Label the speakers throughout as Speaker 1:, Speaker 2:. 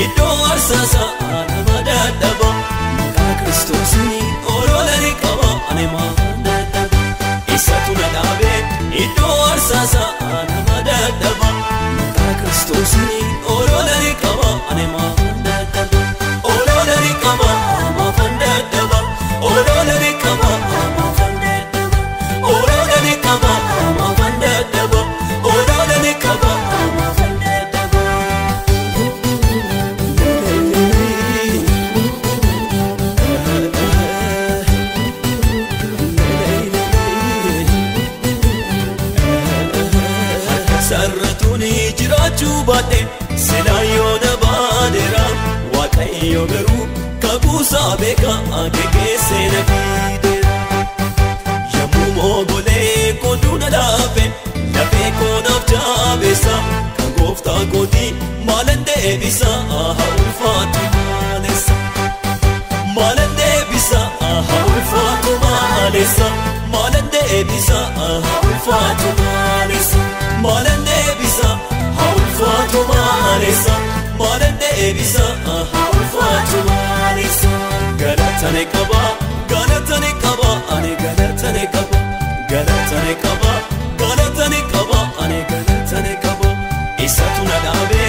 Speaker 1: iddoo aarsaa nama dadhaba maqaa Kiristoosiin olola ni qaba ani maafan dadhaba isatu na dhaabe iddoo aarsaa nama dadhaba maqaa Kiristoosiin olola ni qaba ani maafan dadhaba olola ni qaba maafan dadhaba olola ni qaba maafan dadhaba olola ni qaba maafan dadhaba olola ni qaba maafan dadhaba. Sarratuuni jiraachuu baadhe silaa yoo na baadeera Waaqayyo garuu kakuusaa beeka geggeessee na fideera. Yommuu moogolee koonduu na laafe lafee koonaaf jaabeessa kan gooftaa kootii maalan deebisa haa ulfaatu maalessa. Maalan deebisa haa ulfaatu maalessa. Maalan deebisa haa ulfaatu maalessa. Maalan deebisa haa ulfaatu maalessa. Maalan deebisa haa ulfaatu maalessa. Galata ni qaba galata ni qaba ani galata ni qaba galata ni qaba galata ni qaba ani galata ni qaba isatu na dhaabe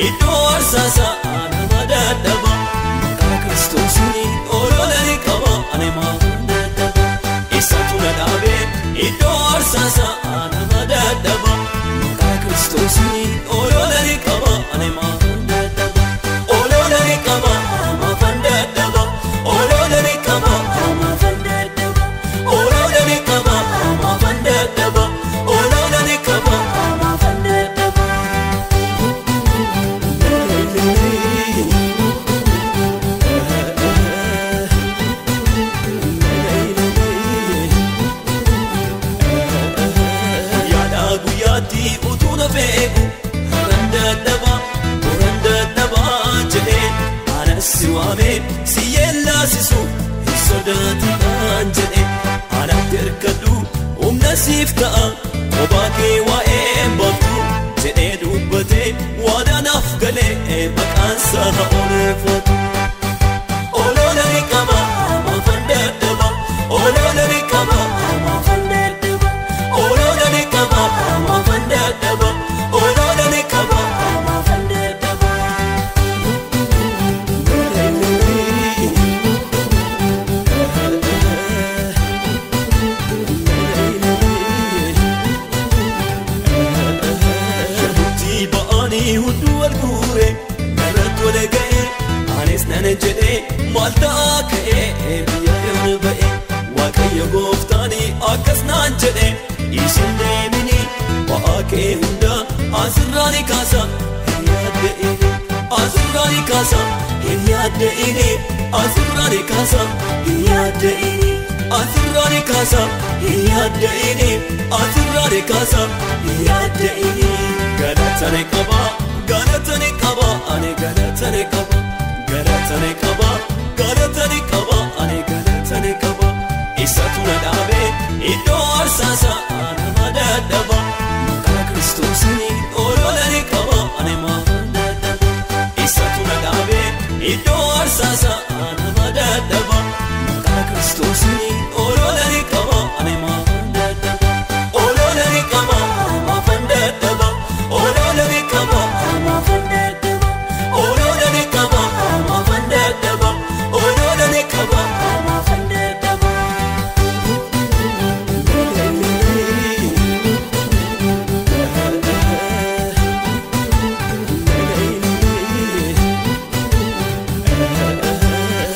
Speaker 1: iddoo aarsaa nama dadhaba maqaa Kiristoosiin olola ni qaba ani maafan dadhaba isatu na dhaabe iddoo aarsaa nama dadhaba maqaa Kiristoosiin olola ni qaba ani maafan dadhaba olola ni qaba maafan dadhaba olola ni qaba maafan dadhaba olola ni qaba maafan dadhaba olola ni qaba maafan dadhaba. Yaada guyyaatti utuu na beeku haran dadhaba horan dadhaba jedhee anas si waamee si yeellaasisu hin sodaatinaan jedhee anatti hirkadhu humna siif ta'a kophaa kee waa'ee baaftu jedhee dubbatee waadaa naaf galee maqaan isaa haa oolfatu. Olola ni qaba maafan dadhaba olola ni qaba maafan dadhaba olola ni qaba maafan dadhaba olola ni qaba maafan dadhaba. Yamutti ba'anii hunduu wal guure narratti wal ga'e anis nan jedhee maal ta'aa ka'ee biyya yoon ba'e Waaqayyo gooftaanii akkas naan jedhe isin deemini ba'aa kee hunda asirraa ni kaasa hin yaadda'ini asirraa ni kaasa hin yaadda'ini asirraa ni kaasa hin yaadda'ini asirraa ni kaasa hin yaadda'ini asirraa ni kaasa hin yaadda'ini. Galata ni qaba galata ni qaba ani galata ni qaba galata ni qaba galata ni qaba ani galata ni qaba isatu na dhaabe iddoo aarsaa nama dadhaba maqaa Kiristoosiin olola ni qaba ani maafan dadhaba isatu na dhaabe iddoo aarsaa nama dadhaba maqaa Kiristoosiin olola ni qaba ani maafan dadhaba olola ni qaba maafan dadhaba olola ni qaba maafan dadhaba olola ni qaba maafan dadhaba olola ni qaba maafan dadhaba.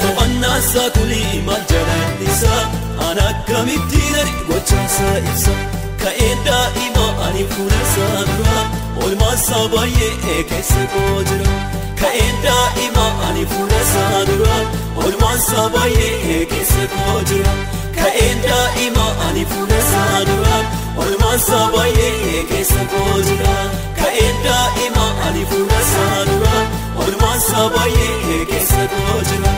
Speaker 1: To'annaa isaa kuni maal jalaallisaa ana akkamittiin ani gochaasaa ibsa ka'een daa'ima ani fuula isaa dura oolmaan isaa baay'ee keessa koo jira ka'een daa'ima ani fuula isaa dura oolmaan isaa baay'ee keessa koo jira ka'een daa'ima ani fuula isaa dura oolmaan isaa baay'ee keessa koo jira ka'een daa'ima ani fuula isaa dura oolmaan isaa baay'ee keessa koo jira.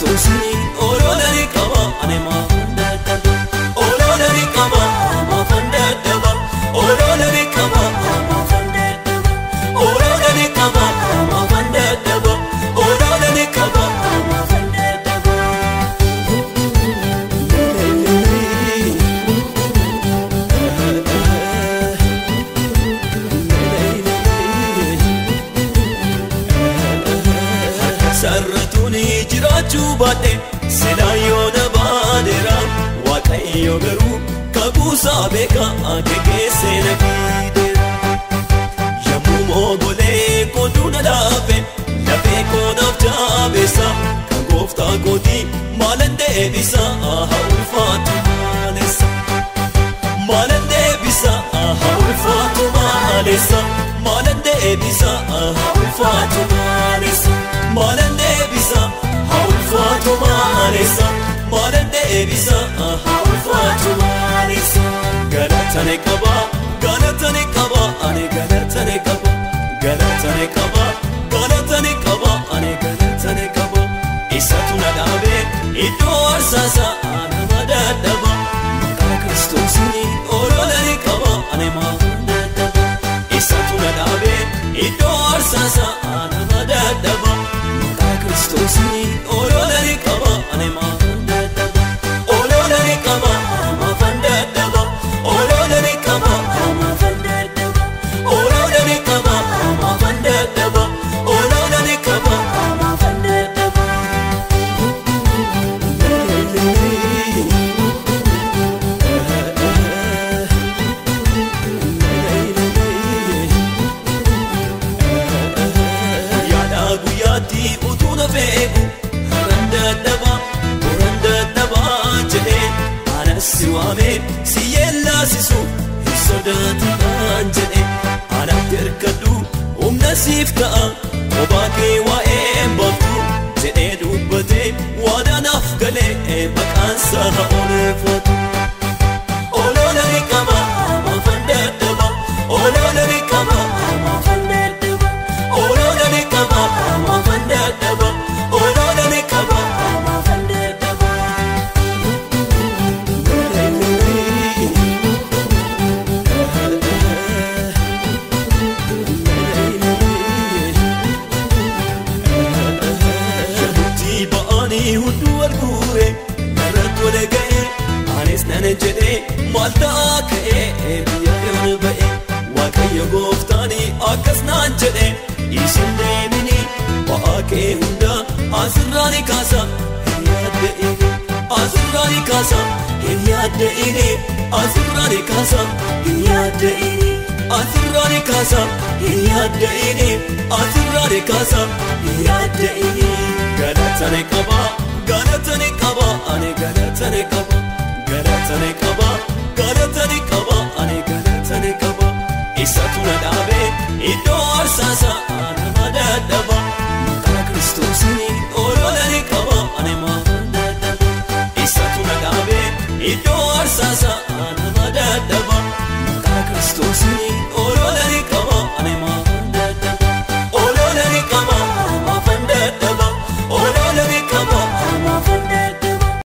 Speaker 1: Kiristoosiin olola ni qaba ani maafan dadhaba. Olola ni qaba maafan dadhaba. Olola ni qaba maafan dadhaba. Olola ni qaba maafan dadhaba. Olola ni qaba maafan dadhaba. Sarratuuni jiraachuu baadhee silaa yoo na baadeera Waaqayyo garuu kakuusaa beekaa geggeessee na fideera. Yommuu moogolee koonduu na laafe lafee koonaaf jaabeessa kan gooftaa kootii maalan deebisa haa ulfaatu maalessa. Maalan deebisa haa ulfaatu maalessa. Maalan deebisa haa ulfaatu maalessa. Maalan deebisa haa ulfaatu maalessa. Maalan deebisa haa ulfaatu maalessa. Galata ni qaba, galata ni qaba, ani galata ni qaba. Galata ni qaba, galata ni qaba, ani galata ni qaba. Isatu na dhaabee iddoo aarsaa nama dadhaba. Maqaa Kiristoosiin olola ni qaba ani maafan dadhaba. Isatu na dhaabee iddoo aarsaa nama dadhaba. Maqaa Kiristoosiin olola ni qaba ani maafan dadhaba. Olola ni qaba maafan dadhaba. Olola ni qaba maafan dadhaba. Olola ni qaba maafan dadhaba. Olola ni qaba maafan dadhaba. Guyyaadhaa guyyaatti utuu na beeku har'aan dadhabaa boraan dadhabaa jedhee anas si waamee si yeellaasisu hin sodaatinaan jedhee anatti hirkadhu humna siif ta'a kophaa kee waa'ee baaftu jedhee dubbatee waadaa naaf galee maqaan isaa haa oolfatu. Olola ni qaba maafan dadhaba. Olola ni qaba maafan dadhaba. Olola ni qaba maafan dadhaba. Olola ni qaba maafan dadhaba. Yamutti ba'anii hunduu wal guure narratti wal ga'e anis nan jedhee maal ta'aa ka'ee biyya yoon ba'e Waaqayyo gooftaanii akkas naan jedhe isin deemini ba'aa kee hunda asirraa ni kaasa hin yaadda'ini asirraa ni kaasa hin yaadda'ini asirraa ni kaasa hin yaadda'ini asirraa ni kaasa hin yaadda'ini asirraa ni kaasa hin yaadda'ini. Galata ni qaba, galata ni qaba, ani galata ni qaba, galata ni qaba, galata ni qaba.